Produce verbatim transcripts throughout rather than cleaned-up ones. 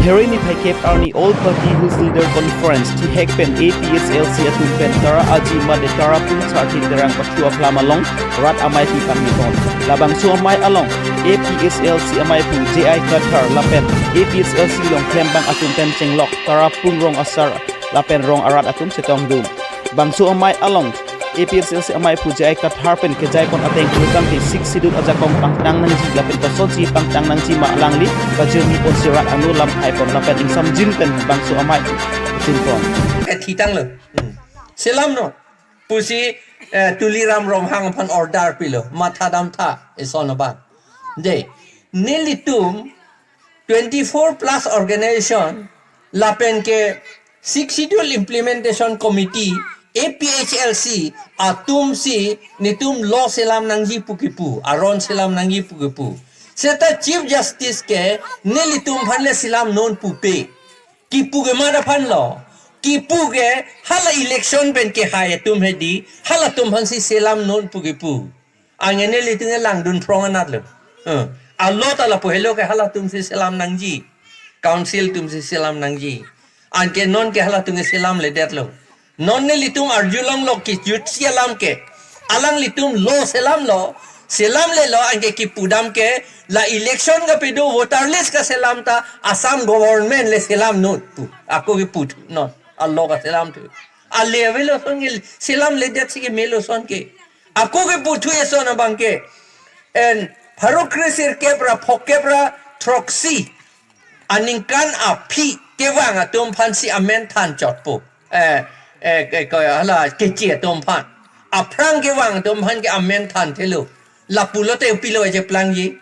Phereni phai kep arni All Party Hills Leader Conference thihek pen A P H L C atum pen Tara Aji mate Tarapung Sarthe Terang pachu aplam along rat amei pi pangniton. Labangso amei along A P H L C ameiphu J I Kathar lapen A P H L C along klembang atum pen chenglok Tarapung rong asar lapen rong arat atum chetongdun. Bangso amei along A P H L C ameiphu J I Kathar pen kejaipon ateng pulotangte Sixth Schedule ajakong pangtang nangji lapen kosonsi pangtang nangji ma alangli pajirni ponsi rat angno lam thaipon lapen ingsamjin pen bangso amei chinpon. Kathi tanglo. Hmm. Selamnon pusi, eh, Tuliram Ronghang aphan order pilo. Matha damtha eson abang. De, nelitum twenty-four plus organization lapen ke Sixth Schedule Implementation Committee, A P H L C atumsi netum law selam nangji pu kipu, aron selam nangji pu kipu. Seta Chief Justice ke nelitum aphan le selamnon pupe. Kipu ke mada aphanlo. Kipu ke hala election pen kehai atum hedi, halatum aphansi selamnon pu kipu. Anke nelitum ke langdun phrong anatlo. Eh, a-law ta lapu helo ke halatumsi selam nangji. Council atumsi selam nangji. Anke non ke halatum ke selamledetlo. Non nelitum arjulonglo kejutsi alam ke. Alanglitum law selamlo. Selamlelo anke kipudam ke la election kapedo voter list kaselam ta Assam government le selamnon pu. Ako kiputhu non. A-law kaselamthu. Ale avelo ason ke selamledetsi kemelo ason ke. Ako kiputhu eson abang ke. En pharo kre sirkep ra phokep ra throksi aningkan aphi kevang atum aphansi amen than chotpo. Eh, eh, eh, ko hala keche atum aphan. Aphrang kevang atum aphan ke amen thanthelo. Lapulote pilo cheplangji.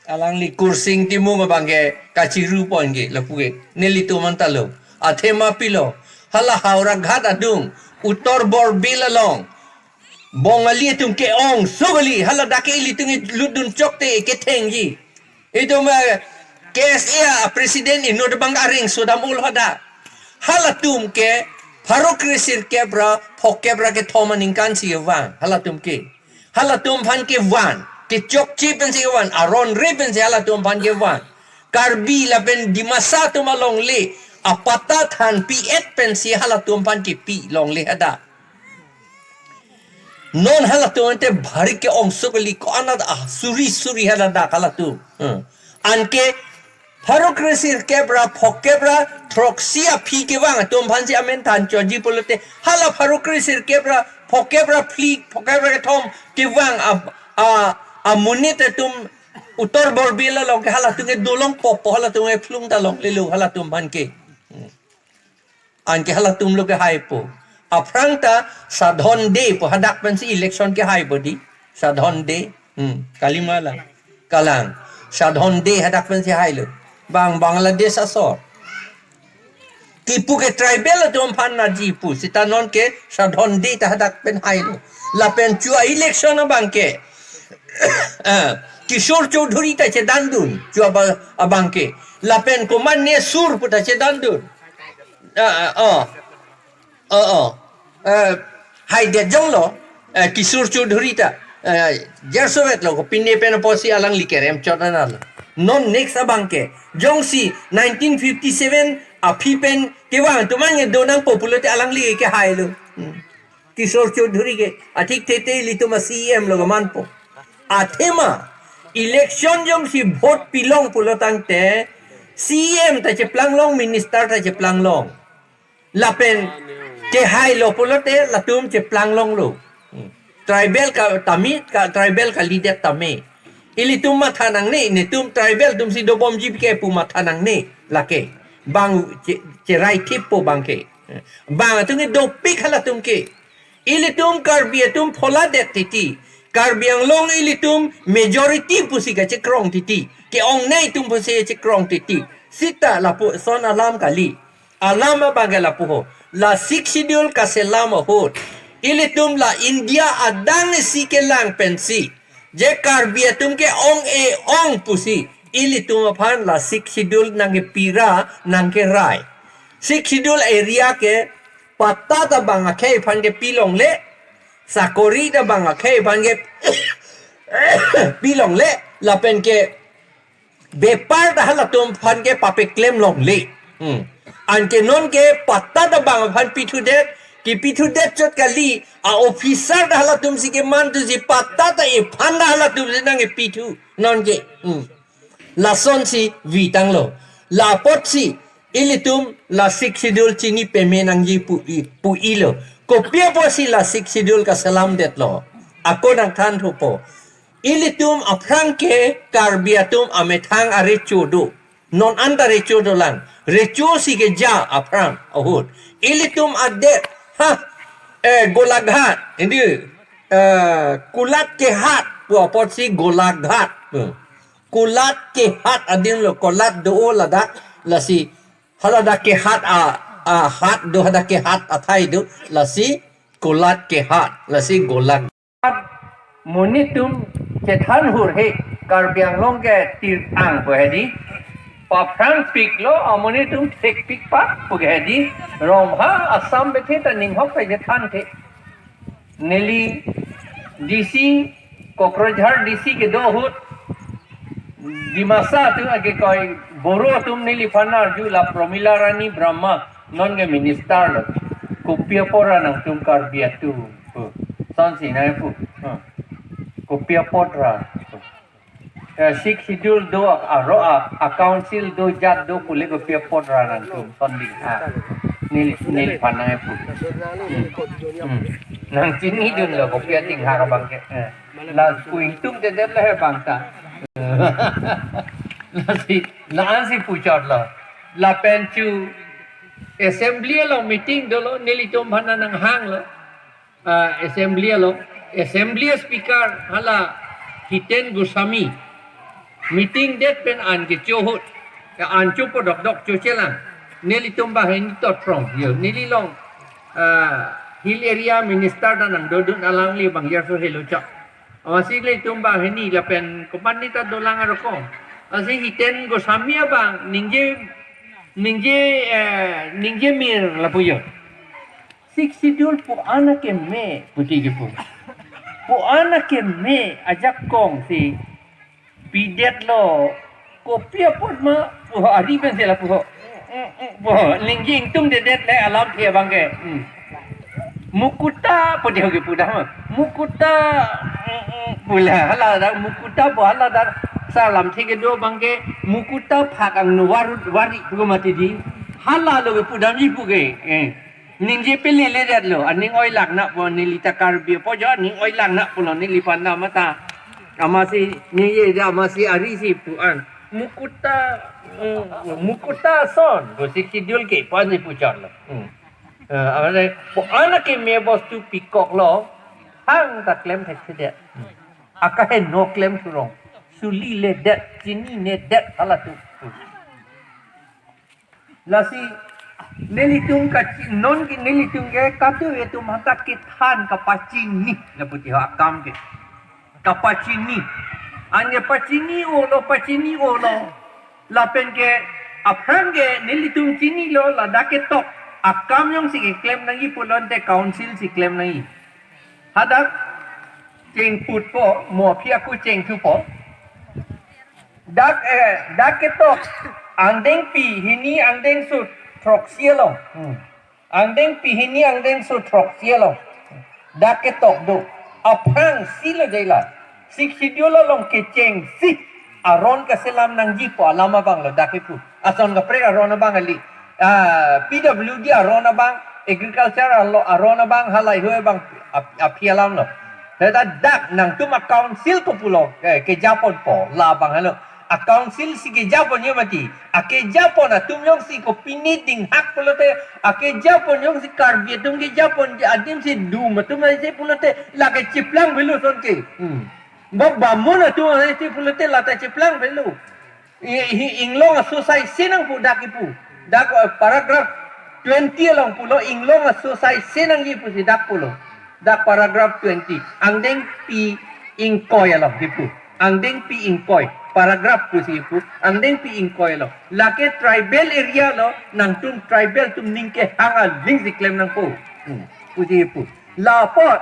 Alangli Kursing Timung abang ke kachiruponji lapu ke. Nelitum anta lo. Athema pilo. Hala Howraghat adung. Uttar Borbil along. Bongali atum ke-ong so kali. Hala dak ke ilitum lutdun chokte kethengji. Itum, eh, K S A a-president inut abang areng sodam ul hadak. Halatum ke pharo kre sirkep ra phokep ra kethom aningkansi kevang. Halatum ke. Halatum aphan kevan. Kechokche pensi kevan. Aron re pensi halatum aphan kevan. Karbi lapen Dimasa atum alongle apatta thanpi-et pensi halatum aphan kepi longle hadak. Non halatum ante bhari ke-ong so kali ko-anat a suri suri haladak halatum. Hmm. Anke pharo kre sirkep ra phokep ra throksi aphi kevang atum aphansi amen than chotji pulote hala pharo kre sirkep ra phokep ra phli phokep ra kethom kevang a, a, amonit atum Uttar Borbil along ke halatum ke dolong popo halatum ke phlung ta longlelo halatum aphan ke. Hmm. Anke halatum lo kehaipo. Aphrang ta Sadhon Dey pu hadak pensi election kehaipo di. Sadhon Dey. Hmm, kalima la. Kalang. Sadhon Dey hadak pensi hailo. Bang Bangladesh asor. Kipu ke tribal atum aphan nangji pu. Seta non ke Sadhon Dey ta hadak pen hailo. Lapen chua election abang ke. Ah, Kishore Choudhury ta chedandun. Chua ba-, abang ke. Lapen komat ne sur pu ta chedandun. Ah, ah, oh. Oh, oh. Eh, haidet jonglo, eh, Kishore Choudhury ta, eh, jersovetlo ko pine pen apotsi alangli kerem chot analo. Non next abang ke, jongsi nineteen fifty-seven aphi pen kevang atum an do nangpo pulote alangli kehailo. Hmm. Kishore Choudhury ke, athik tete ilitum a-C E M lo kemanpo. Athema, election jongsi vote pilong pulotangte, C E M ta cheplanglong, minister ta cheplanglong. Lapen kehailo pulote latum cheplanglonglo. Hmm. Tribal ka tame, ka tribal kalidet tame. Ilitum matha nangne, netum tribal atumsi dobomji ke pu matha nangne, lake. Bang che, cherai thippo bang ke. Bang atum ke dopik halatum ke. Ilitum Karbi atum pholadet titi. Karbi Anglong ilitum majority pusi kachekrong titi. Ke-ongnei atum pusi chekrong titi. Seta lapuson alam kali. Alam abang ke lapu ho. La Sixth Schedule kaselam ahut. Ilitum la India adang isi kelang pensi. Je Karbi atum ke-ong-e-ong pusi. Ilitum aphan la Sixth Schedule nangkepi ra nangkerai. Sixth Schedule area ke patta ta bang akhei aphan kepi longle. Sakori ta bang akhei aphan ke pi longle. Lapen ke bepar ta halatum aphan ke papeklem longle. Hmm. Anke non ke patta ta bang aphan pithudet, kipithudet chot kali, a officer ta halatum si keman thusi patta ta iphan ta halatum si nangkepithu. Non ke. Hmm. Lasonsi vi tanglo. La apotsi ilitum la Sixth Schedule chini peme nangji pu-i, pu-ilo. Kopi apotsi la Sixth Schedule kaselamdetlo. Ako nangthan thupo. Ilitum aphrang ke Karbi atum amethang arecho do. Non anta recho dolang. Recho si keja aphrang ahut. Ilitum adet, ha, eh, Golaghat. Hindi, eh, kulat kehat pu apotsi Golaghat. Hmm. Kulat kehat adin lo, kulat do ladak, lasi haladak kehat a, a hat do, hadak kehat athai do, lasi kulat kehat, lasi Golaghat. Monit atum chethan hur he, Karbi Anglong ke tir-ang pu hedi. Paphrang piklo, amonit atum thekpik pa pu hedi. Rongha Assam bethe ta ninghok ta chethan the. Neli D C, Kokrajhar D C kedo ahut, Dimasa atum ake koi Boro atum neliphan arju la Promila Rani Brahma non ke minister lo. Kopi apot ra nangtum Karbi atum pu. Sonsi nangpu. Hmm. Kopi apot ra. Eh, Sixth Schedule do, aro a, a council do, jat do pule kopi apot ra nangtum, son ding ha. Neli, neliphan nangpu. Hmm. Hmm. Nangchinidunlo kopi ating ha abang ke. Eh. La pu ingtungdedet le he bang ta. Lasi, la-ansi puchotlo. Lapen chu assembly along meeting dolo, nelitum aphan nanghanglo. Ah, assembly along, assembly speaker hala Hiten Goswami. Meeting det pen an kecho ahut. Ya, an chopo dokdok chochelang. Nelitum banghini totphrong. Yo, neli along, ah, hill area minister ta nangdodun alangli bang ya so helo chok. Amatsi ilitum banghini lapen komatne ta dolang arokong. Amatsi Hiten Goswami abang ningje, ningje, eh, ningje mir lapu yo. Sixth Schedule pu-an akeme, puti kipu. Pu-an akeme ajakong si pidetlo, kopi apot ma, pu ho, ari pen si lapu ho. Pu ho, ningje ingtungdedet le alamthe abang ke. Hmm. Mukuta, puti ho kipu dah ma. Mukuta, pu la, hala dak, mukuta pu hala dak, sa alamthe kedo abang ke, mukuta phak angno varut vari pu mati di. Hala lo kipu damji pu ke. Eh. Ningje pelele detlo, aning oilak nangpo, neli ta Karbi apo jo, aning oilak nangpo lo, neliphan ta mata. Amatsi, ningje ja amatsi arisi pu-an. Mukuta, mm, mukuta ason, pu Sixth Schedule ke pu-ansi puchotlo. Hmm. Eh, amatsi, pu-an akeme bostu pikoklo, hang ta klem thekthedet. Hmm. Akaheno klem thurong, suliledet, chininedet halatum. Hmm. Lasi nelitum kachi-, non ke nelitum ke katu etum hadak kethan kapachini lapu ti ho akam ke. Kapachini. Anke pachini-olo, pachini-olo. Lapen ke aphrang ke nelitum chinilo ladak ketok akam jongsi keklem nangji pulote council si klem nangji. Hadak chengputpo, mo aphi ako chengthupo. Dak, eh, dak ketok angdengpi hini angdengso throksi along. Hmm. Angdengpi hini angdengso throksi along. Dak ketok do. Aphrangsi lo dei la. Sixth Schedule along kechengsi aron kaselam nangji pu alam abang lo dak kipu. Ason kaprek aron abang kali. Ah, P W D aron abang, agriculture alo-, aron abang, halahei abang ap-, aphi alam lo. Seta dak nangtum a council kopulo, eh, kejaponpo, labang halo. A council si kejaponji mati. Akejapon atum jongsi kopine dinghak pulote, akejapon jongsi Karbi atum kejapon adim si dum atum si pulote, lake chiplang avelo ason ke. Hmm. Bo Bamun atum si pulote lata chiplang avelo. I, i, inglong aso asai si nangpu dak kipu. Dak, eh, paragraph twenty along pulo inglong aso asai si nangji pusi dak pulo. Dak paragraph twenty. Angdengpi ingkoi along kipu. Angdengpi ingkoi. Paragraph pusi kipu. Angdengpi ingkoi along. Lake tribal area lo, nangtum tribal atum ning kehang aling si klem nangpo. Hmm. Pusi kipu. La apot,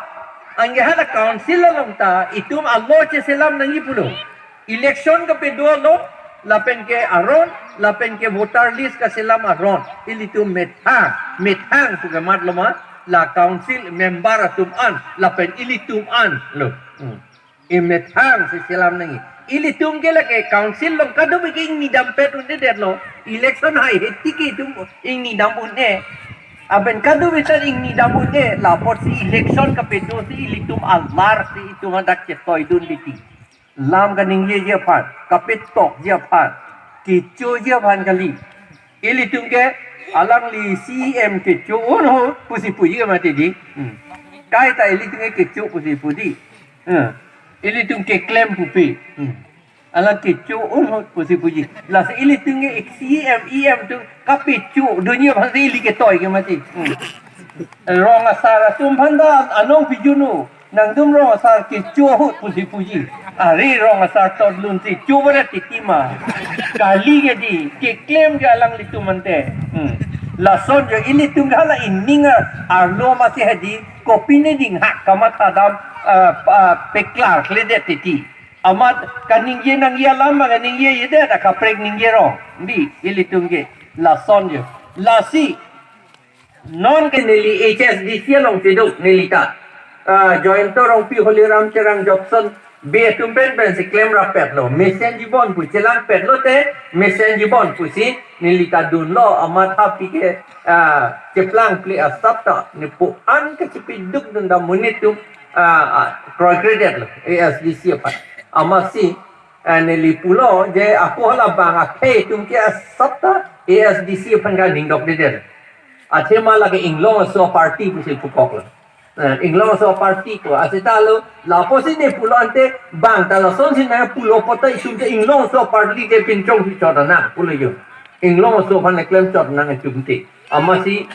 anke hala council along ta, itum alo cheselam nangji pulo. Election kapedo lo, Lapen ke aron, lapen ke voter list kaselam aron. Ilitum methang, methang pu ke mat loma, la council member atum an, lapen ilitum an lo. Hmm. Imethang si selam nangji. Ilitum ke lake council along kadokave ke ingni dampet un-edetlo. Election hai heti ke itum ingni dam un-e. Lapen kadokave ta ingni dam un-e. Lapotsi election kapedo si ilitum alar si itum hadak chetoidun titi. Lam kaningjeji aphan, kapetokji aphan, kechoji aphan kali. Ilitum ke alangli C E M kecho un ahut pusi puji mati di. Hmm. Kaita ilitum ke kecho pusi pu di. Hmm. Ilitum keklem pupe. Hmm. Alang kecho un ahut pusi puji. Lasi ilitum ke C E M, E M atum kapechodunji aphan si ili ketoi ke mati. Hmm. Rong asar atum aphan ta anong pijunu. Nangtum rong asar kecho ahut pusi puji. Ari rong asar todlun si cho barat titi ma. Kali ke di, keklem ke alanglitum ante. Hmm. Lason jo ilitum ke hala ining arlo masi hadi, kopine dinghak kamatha dam, ah, pa-, peklarkledet titi. Amat kaningje nangji alam ma kaningjejedet, akaprek ningje rong. Di, ilitum ke. Lason jo. Lasi, non ke neli H S D C along cheduk neli ta. Ah, Joyonto Rongpi, Holiram Terang, Jobson Bey atum pen pensi klemrap petlo. Mesenji bon pu chelang petlo te, mesenji bon pusi neli ta dunlo, amat happy ke, ah, cheplangple asap ta. Nepu an kachipiduk dun dam monit atum, ah, ah, kroikredetlo, A S D C aphan. Amatsi, ah, neli pulo, je ako hala bang akhei atum ke asap ta, A S D C aphan kaningdokdedet. Athema lake inglong aso party pusi pukoklo. Eh, inglong aso party ko. Asita lo, lapusi ne pulo ante bang ta lasonsi nangpulo apot ta itum ke inglong aso party ke pinchong si chot nang pulo jo. Inglong aso aphan klem chot nang itum te. Amatsi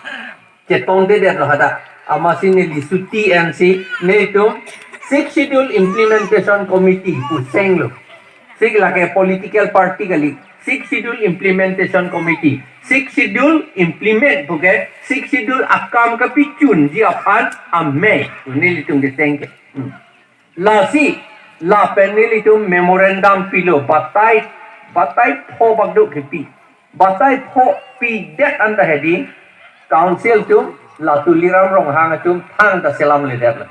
chetongdedetlo hadak. Amatsi neli suti ensi netum Sixth Schedule Implementation Committee pu senglo. Sixth lake political party kali. Sixth Schedule Implementation Committee. Sixth Schedule implement pu ke, Sixth Schedule akam kapechunji aphan amei. Nelitum keseng ke. Hmm. Lasi, lapen nelitum memorandum pilo, batai, batai pho bak do kepi. Batai pho pidet anta hedi, council atum, la Tuliram Ronghang atum, thangta selamledet.